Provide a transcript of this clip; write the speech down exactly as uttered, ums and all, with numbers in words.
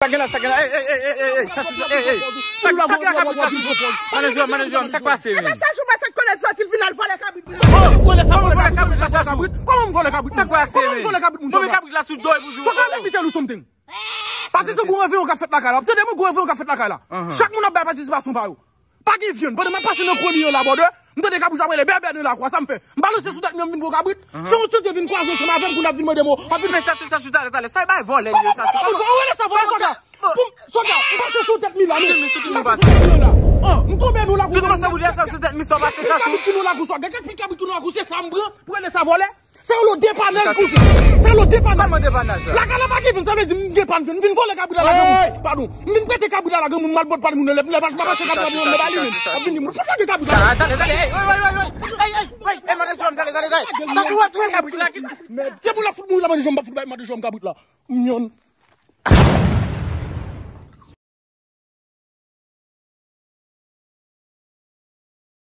Sa gen la, sa gen la. Ey, ey, ey, ey, ey, Chachou, ey, ey. Sa, sa gen la, kabrit, Chachou? Mande Jòm, mande Jòm, sa k pase, men? Chachou mèt ak kolèt sòti, l vin al vòlè kabrit. Kòman m vòlè kabrit la, Chachou? Kòman m vòlè kabrit? Sa k pase, men? Kòman m vòlè kabrit moun? Mwen kabrit la sou do e pou jou. Fòk al lòpital ou something. Pati se gwo reveyon k ap fèt lakay la. Tande mwen, gwo reveyon k ap fèt lakay la. Chak moun ap bay patisipasyon pa yo. Pa gen vyann. Pandan m ap pase nan kwen li yo la, bòdè, m tande kabrit ap rele bèbè nan lakou a, sa m fè? M balanse sou tèt mwen, m vin gwo kabrit. Se yon tyoutyo vin kwaze ansanm avè m pou n ap vin mande m, ap vin. Men Chachou, Chachou, talè, talè. Sa bay vòlè yo, Chachou. Ou rele sa vòlè, sòlda? Sòlda, m pase sou tèt mi la, non. M pase sou tèt mi la. M tonbe nou lakou. Tout moun sa boule sa sou tèt mi, sa pase, Chachou. Kabrit ki nou lakou, sòlda. Gen pil kabrit ki nou lakou, se sa m pran pou rele sa vòlè. Se yon lo depanaj pou se. Se yon lo depanaj. Kòman depanaj la? Lakay la pa gen vin, sa vle di m gen pa m vin. M vin vòlè kabrit la la granmoun. Padon. M vin prete kabrit la la granmoun, m al bòt pa moun nan lè, lè pa mache kabrit la pou mwen ba li menm. Ap vin di m, "Fout lage kabrit la." Talè, talè, talè. Ey, ey, ey, ey. Ey, ey, ey, ey, mande Jòm, talè, talè, talè. Sa sou wè tou kabrit la. Se pou la fout mouri la, mande Jòm, pa fout bay mande Jòm kabrit la. Myon.